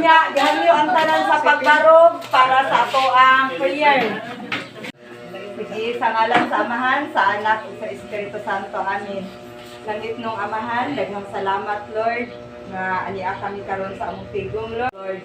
Unya, gihanyo ang tanan sa pagbarog para sa ato ang prayer. Sige, sa ngalan sa Amahan, sa Anak, sa Espiritu Santo. Amen. Langit nung Amahan, daghang salamat, Lord, nga aniya kami karon sa among tigong, Lord.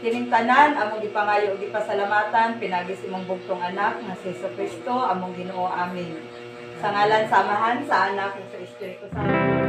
Kining tanan, among gipangayo ug gipasalamatan, pinagis imong bugtong anak, nga si Jesucristo, among Ginoo. Amen. Sa ngalan sa Amahan, sa Anak, ug sa Espiritu Santo.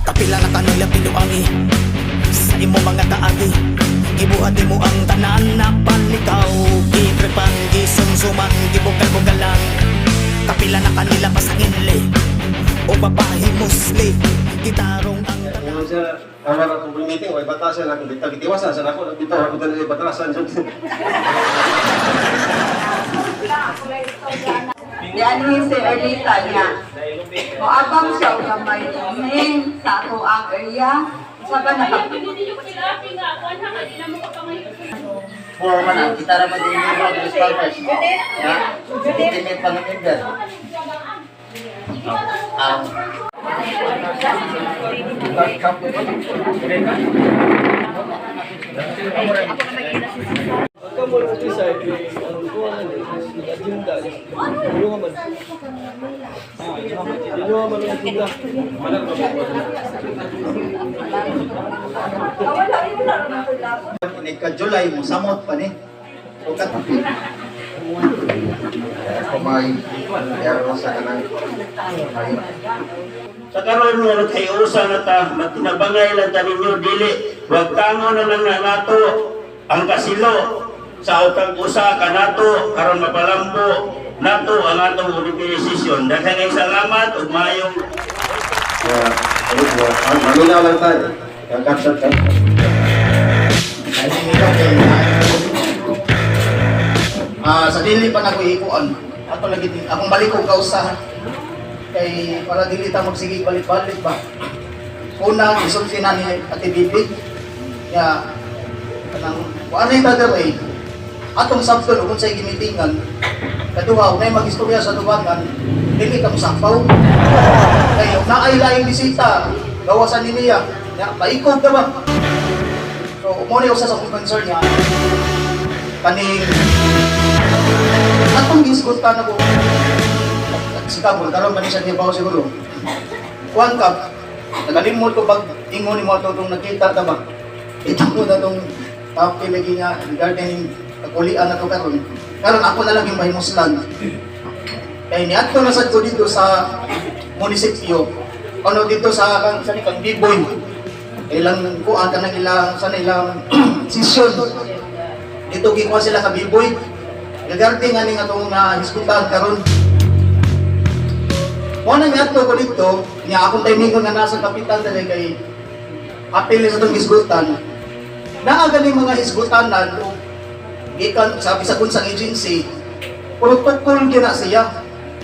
Kapila na kanila pinuangi sa imo mga kaagi, gibuhat mo ang tanan na panlikaw, gitrepan, gisumsuman, gibugal-bugalan. Kapila na kanila pasanginli o babae musli, gitarong ang tanan. Ano siya, kamar ako meeting, o batasan ako, bitag-itiwasan, sana ako, bitaw ako dali batasan. Yan si Erlita niya. Moabang siya o gamay namin sa ato ang area. Sa ba na Puro man, kita naman din yung mga scholars. Ya, intimate pa namin dyan. Pagka mo lang decide, ang kuha na din, agenda, tulungan man. Tulungan man ang agenda. Ka-July mo, samot pa ni. Ukat. Kumay, yaro sa kanang. Sa karon nga kay usa na ta matinabangay lang ta ninyo dili wag tango na lang na nato ang kasilo sa utang usa kanato karon mapalambo nato ang atong organisasyon. Daghang salamat ug maayong Maminaw lang tayo. Kakapsat ka. Sa dili pa nag-iikuan, ato lagi akong balikog kausa kay para dili ta magsige balik-balik ba. Una isulti na ni Ate Bibi. Ya kanang ano yung brother eh. Atong sabton kung sa gimitingan. Kaduha unay magistorya sa dubangan, dili ka mosapaw. Kay naay laing bisita, gawasan ni niya. Ya paikog ka ba? So mo ni usa sa akong concern niya. Kaning atong gisgutan na ko sikap karon man siya gibaw siguro kuan ka nagalimot ko pag ingon ni mo atong nakita ta ba ito mo na tong topic lagi nga regarding kakulian na to karon ako na lang yung mahimuslan kay niadto na sad ko dito sa munisipyo ano dito sa kang Biboy ilang kuan kanang ilang sa ilang session dito gikuha sila ka Biboy regarding ani nga tong hisgutan karon mo nang ato ko dito niya akong timingon nga nasa kapital dali kay apil sa tong hisgutan naa ganing mga hisgutanan gikan sa bisag unsang agency protocol gina siya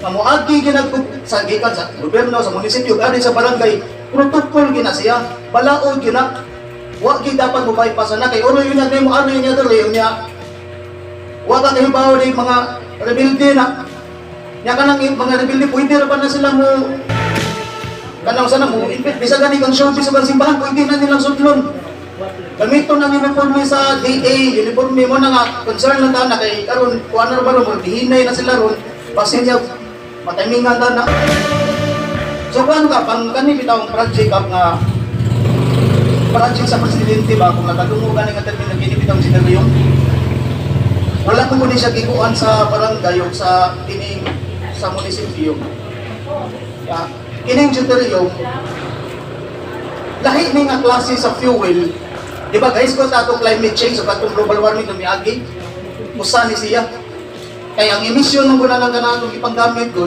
nga moagi ginag sa gikan sa gobyerno sa munisipyo gani sa barangay protocol gina siya balaod gina wa gid dapat mo bypass na kay uno yun na mo ano niya dali niya wa ka kahibaw ng mga rebelde na nya kanang mga rebelde pwede ra ba na sila mo kanang sana mo impit bisa gani kang showbiz sa simbahan pwede na nilang sudlon gamito na uniforme sa DA uniforme mo na nga concern lang ta na kay karon kuan na ba mo dihinay na sila ron pasinya matimingan ta na so kuan ka pang kani bitawng project up nga project sa presidente ba kung nakadungo gani nga termino kini bitawng sineryo wala ko ni siya gikuan sa barangay o sa kining sa munisipyo. Ya, kining juteriyo lahi ni nga klase sa fuel. Di ba guys, kung atong climate change o atong global warming tumiagi, usa ni siya. Kaya ang emisyon ng guna ng ganang ipanggamit ko,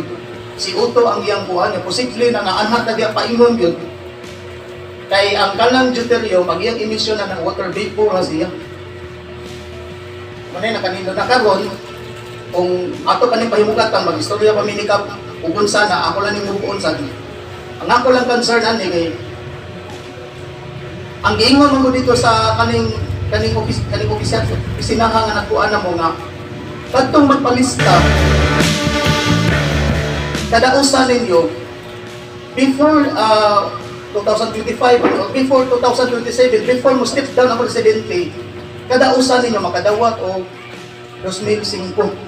si Uto ang iyang buwan niya, posible na naanhat na diya paingon yun. Kay ang kanang deuterium, ang iyang emisyon na ng water vapor na siya. Manay nakanindo na karon kung ato pa ni pahimugatan, mag-istorya pa minikap, kung sana, ako lang ni move on sa ang ako lang concern ani kay ang giingon mo dito sa kaning opisinahan nga nakuha na mo nga kadtong magpalista kada usa ninyo before 2025 or before 2027 before mo step down ang presidente kada usa ninyo makadawat o 2005.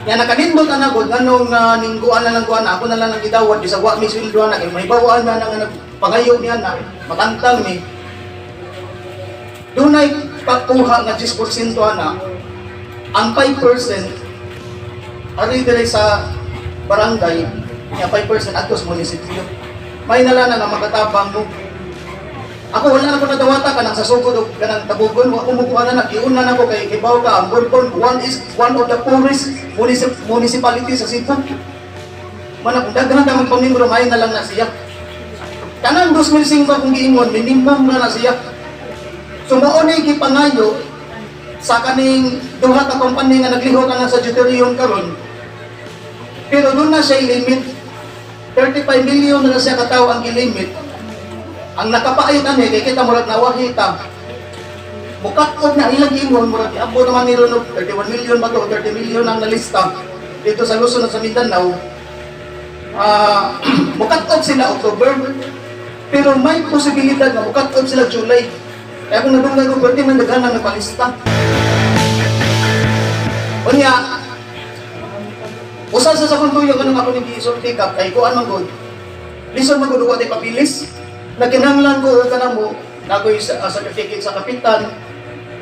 Yan nakanindot na nagod nganong ningguan na lang kuan ako na lang gidawat bisag wa mi sweldo na kay may bawaan na nang pangayo niya na matantang ni dunay pagkuha nga 10% ana ang 5% ari dire sa barangay nga 5% adto sa munisipyo may nala na nga makatabang mo ako wala na ko nadawata kanang sa sugod og kanang tabugon wa ko mukuha na nagiuna na ko kay ibaw ka ang Bourbon one of the poorest municipality sa Cebu man kung daghan ka magpamimbro may na lang na siya kanang 2005 kung giingon minimum na siya so mao ni gipangayo sa kaning duha ka kompanya nga nagliho ka na sa deuterium karon pero doon na siya limit 35 million na siya katawo ang gilimit. Ang nakapaayot ani kay kita murag nawahita. Mukat-od na ilang ingon murag abo naman ni Rono 31 million ba to 30 million ang nalista dito sa Luzon at sa Mindanao. Mukat-od sila October pero may posibilidad na mukat-od sila July. Kaya kung nadunggan ko pwede man daghan na palista. Unya usa sa kuntuyo kanang ako ni gisulti ka kay kuan man gud. Lison man gud wa tay papilis. Nakinahanglan ko kanang mo nakoy sa certificate sa kapitan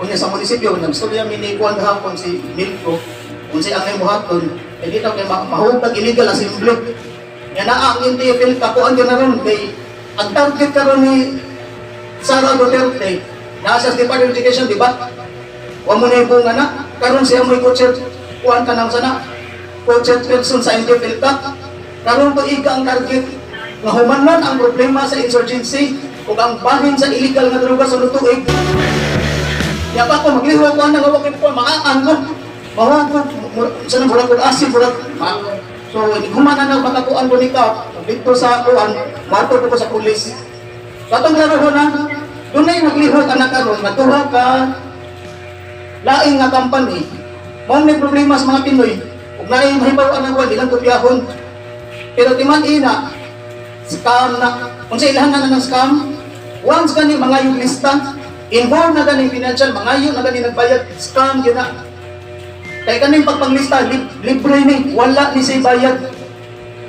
unya sa munisipyo nang storya minikuan hapon si Milko kung si angay muhaton kay dito kay mahugag illegal assembly nga naa ang NTFL kakuan gyud na ron kay ang target karon ni Sara Duterte nasa Department of Education di ba wa mo na yung na karon siya mo'y co-chair kuan kanang sana co-chair person sa NTFL ka karon to ika ang target nga humanan ang problema sa insurgency ug ang bahin sa illegal nga droga sa lutuig. Ya pa ko magliho ko na nga wa kay maaan ko. Mawag ko sa nang bulag asin bulag. So hindi humanan ang pagkakuan ko ni ka dito sa kuan mato ko sa pulis. So atong laro na dunay nagliho anak karon nga duha ka laing nga company. Mao may problema sa mga Pinoy. Ug naay mahibaw ang nagwa dilang kopyahon. Pero timan ina scam na, kung sa ilahan na ng scam, once gani mga yung lista, involved na gani financial, mga yung na gani nagbayad, scam yun na. Kaya kaning pagpanglista, libre ni, wala ni say bayad.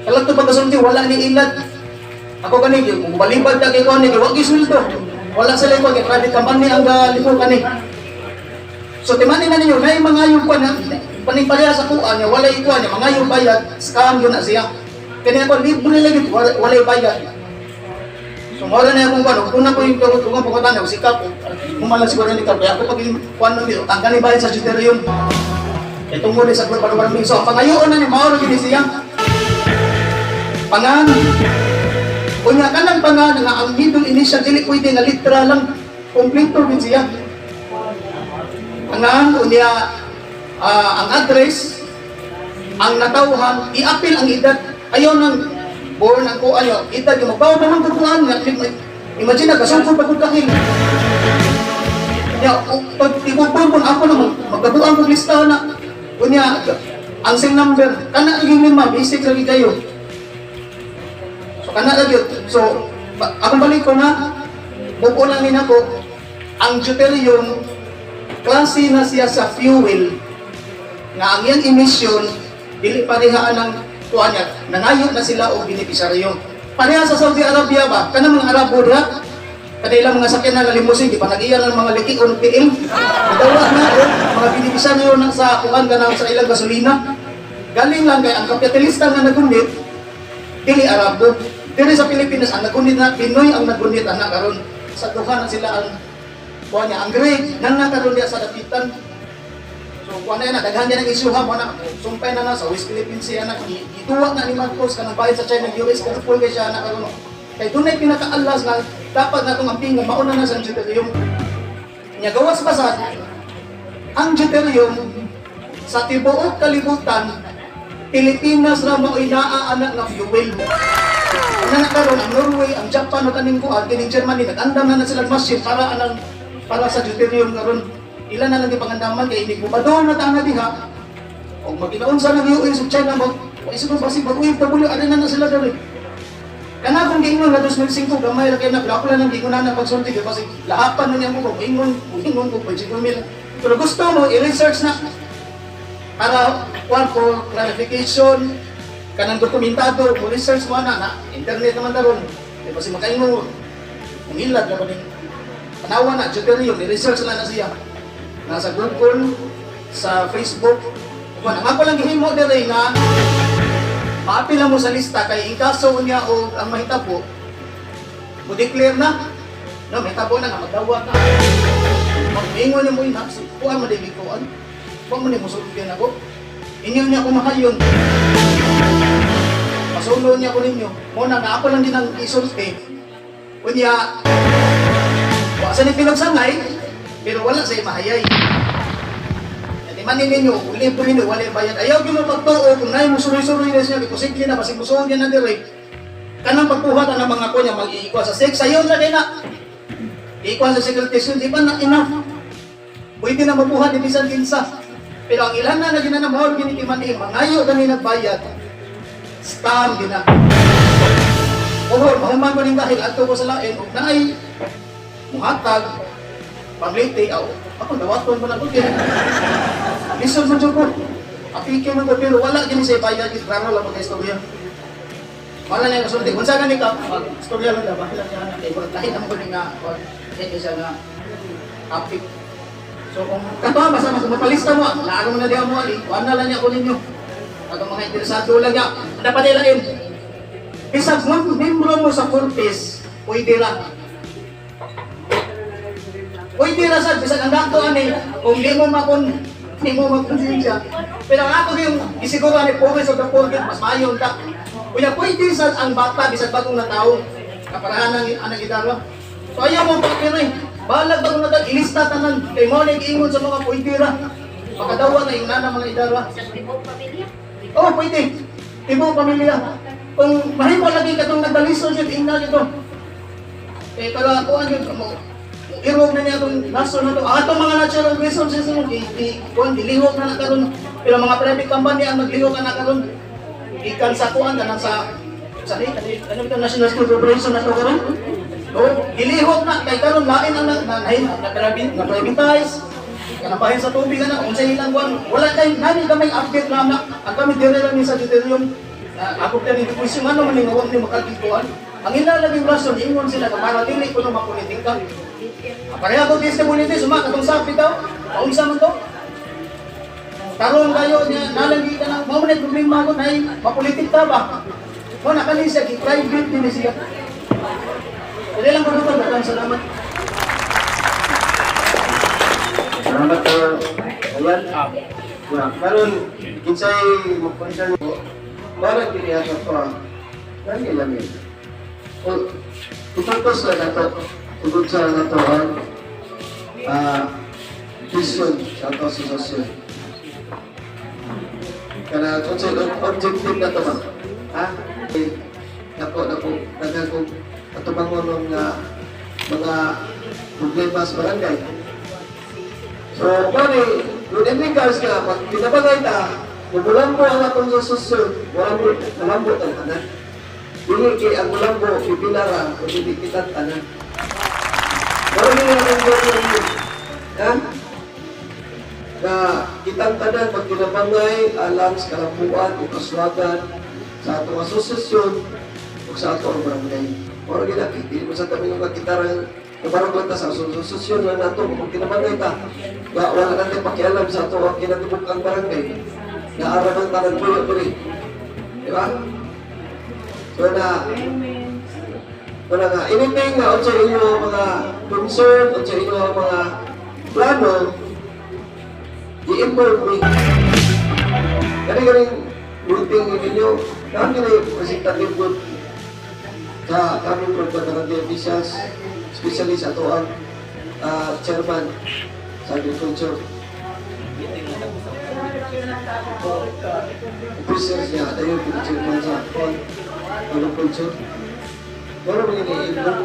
Kalag ito pagkasunti, wala ni ilad. Ako gani, kung balibad na kay kuhan ni, wag isulto. Wala sila ito, kay private company ang lipo kani. So timanin na ninyo, na yung mga yung kuhan, panipalya sa kuhan, wala ikuhan, mga yung bayad, scam yun na siya. Kaya ako, libre lagi, walay bayad. So, mawala na akong kuwan. Una ko yung tungang pagkatan, sikap. Kumalang siguro ni Kap. Kaya ako pag-kuwan nyo, ang kanibayan sa deuterium. Itong muli sa pagpaparaming. So, ang pangayoon na ni Mauro Ginisiya. Pangan. Kunya ka ng pangan, nga ang middle initial, dili pwede nga litra lang. Kompleto din siya. Pangan, kunya, ang address, ang natauhan, i-appeal ang edad. Ayaw nang born ang ko ayaw. Itag yung magbawa naman kukuhaan nga. Imagine na, kasungkong pagkakahil. Pag tibupon ako naman, magkabuang kong listahan na. Kunya, ang same number, kana yung lima, basic lagi kayo. So, kana lagi yun. So, akong balik ko na, buko lang din ako, ang deuterium, klase na siya sa fuel, nga ang iyang emission, dili parihaan ng kuha niya, nangayo na sila o benepisaryo. Pareha sa Saudi Arabia ba? Kanang mga Arabo diha, kanila mga sakyan na limousine, di pa nag-iyan ng mga liki o PL. Nadawa na mga benepisaryo na sa kuhan ka sa ilang gasolina. Galing lang kay ang kapitalista nga nagunit, dili Arabo. Dili sa Pilipinas, ang nagunit na, Pinoy ang nagunit anak karon sa duha na sila ang kuha niya. Ang grade, nang nakaroon niya sa dapitan. So, kung ano yan, daghan niya ng isyuha mo na, sumpay na sa West Philippines siya na, ituwa na ni Marcos, kanang bayan sa China, US, kanang full kay siya na karoon. Kaya doon ay pinakaalas nga dapat na itong amping mauna na sa deuterium. Nya gawas basad, ang deuterium sa tibuok kalibutan, Pilipinas ra mo inaanak nga fuel. Ang nakaroon ang Norway, ang Japan, o kaning kuan, kining Germany, nag-andam na sila machine para sa deuterium karon. Ilan na lang ipangandaman kay hindi ko ba doon na tanga diha. O maginaon sa nang US sa China mo, o isip mo basi mag-UFW, ano na sila dali. Kana kung giingon na 2005 gamay ra kay na ako lang giingon na pagsulti kasi lahapan na niya mo ko ingon ko pwede ko mil. Pero gusto mo i-research na para one for clarification kanang dokumentado mo research mo na internet naman daron. Di ba si makaingon kung ilad na rin panawa na deuterium i-research na siya. Nasa Google, sa Facebook. Kung ako lang gihimo dire nga maapila mo sa lista kay inkaso niya o ang mahitabo mo declare na no mahitabo na nga magdawat na mag-ingon niya mo ina kuha mo din kuan kuha mo din mo sulubyan ako inyo niya kumakayon pasulo niya ko ninyo mo na nga ako lang din ang isulti kunya wa sa ni pinagsangay pero wala sa mahayay. Manin ninyo, uli po ninyo, wala bayad. Ayaw yun ang pagtuo, kung nahin mo suroy-suroy na siya, ikusikli na, basig musuon yan na dire. Kanang pagpuhat ang mga ko niya, mag-iikwa sa sex, ayaw na din na. Iikwa sa secretation, di ba na enough? Pwede na mabuhat, di bisan kinsa. Pero ang ilan na naging na mahal, ginikimanin, mangayo na nagbayad. Scam, gina. Ohor, mahuman ko rin dahil, ato ko sa lain, o na ay, muhatag, pagliti, ako dawaton pa na ko, lisod mo dyan ko. Apikin mo ko, pero wala din siya bayad. Klaro lang pagka-istorya. Wala na yung kasulti. Kung saan ganit ka, istorya lang na. Bakit lang yan? Kaya kahit ang kuling nga, kahit siya nga, apik. So kung katuwa, basta mapalista mo, laaro mo na diyan mo, kuhan na lang niya ko ninyo. At ang mga interesado lang niya, dapat nilain. Isang membro mo sa Corpes, pwede lang. Pwede na sad, bisag ang dato ani, kung di mo magkonsensya. Pero ang ako yung isiguro ni Pores of the Pulpit, mas mayon ka. Kuya, pwede sad ang bata, bisag bagong na tao, kaparahan ng anang idarwa. So ayaw mo pagkiray, balag bagong na tao, ilista tanan, kay mo na ingon sa mga pwedera. Makadawa na yung nana mga idarwa. Oo, pwede. Ibong pamilya. Kung mahimo lagi ka itong nagdalisod yun, ingna dito. Eh, kala ko ano mo, irog na niya itong naso na ito. Atong mga natural resources mo, dilihok na nakaroon. Pero mga private company ang naglihok na nakaroon. Ikan sa kuan, kanang sa ano ito, National School Corporation na ito karoon. So, dilihok na, kay karoon, lain ang na-privatize. Kanapahin sa tubig na, kung sa ilang buwan, wala kayo, nani kamay update lang na, ang kami dire lang sa deuterium. Ako kaya nito, kung ano man yung huwag niyo makakituan. Ang ilalaging rason, ingon sila na para dili ko na mapolitik ka. Pareha ko testimony din, sumakatong sapi daw. Paunsa man to. Tarong kayo niya, nalagi ka na, mau na problema ko na mapolitik ka ba? O nakali siya, private din siya. Pwede lang ko doon, maraming salamat. Salamat po. Ayan. Karon, kinsay magpunta mo, bakit kinihasan ko ang lagi lang yun? O, ipagpos ka na ito, tugod sa na ito ang vision sa ito sa sosyo. Kana, kung sa objective na ito ba? Ha? Nako, dagan ko atubangon ng mga problema sa barangay. So, kani, kung enligas ka, pag pinabagay ta, mulambo ang atong sa susunod, mulambo ang tanan. Dili kay ang mulambo, pipilara, o hindi kitang tanan. Pero hindi naman gawin yun. Ha? Na kitang tanan, pag pinabagay, alam sa kalambuan o kaswagan sa atong asosasyon o sa atong barangay. Pero ginakit, hindi mo sa tabi ng kakitarang kabarang lang sa asosasyon na nato, kung kinabagay ta, wala natin pakialam sa ito ang kinatubog ang barangay na araman tanang tuloy-tuloy. Diba? So na, anything na sa inyo mga concern o sa inyo mga plano, i-inform me. Kani-kaning meeting ninyo, kami na yung presentative good sa kami po barangay officials, especially sa ito ang chairman sa agriculture. Officers niya, tayo po chairman sa agriculture. Pero mga iniinom,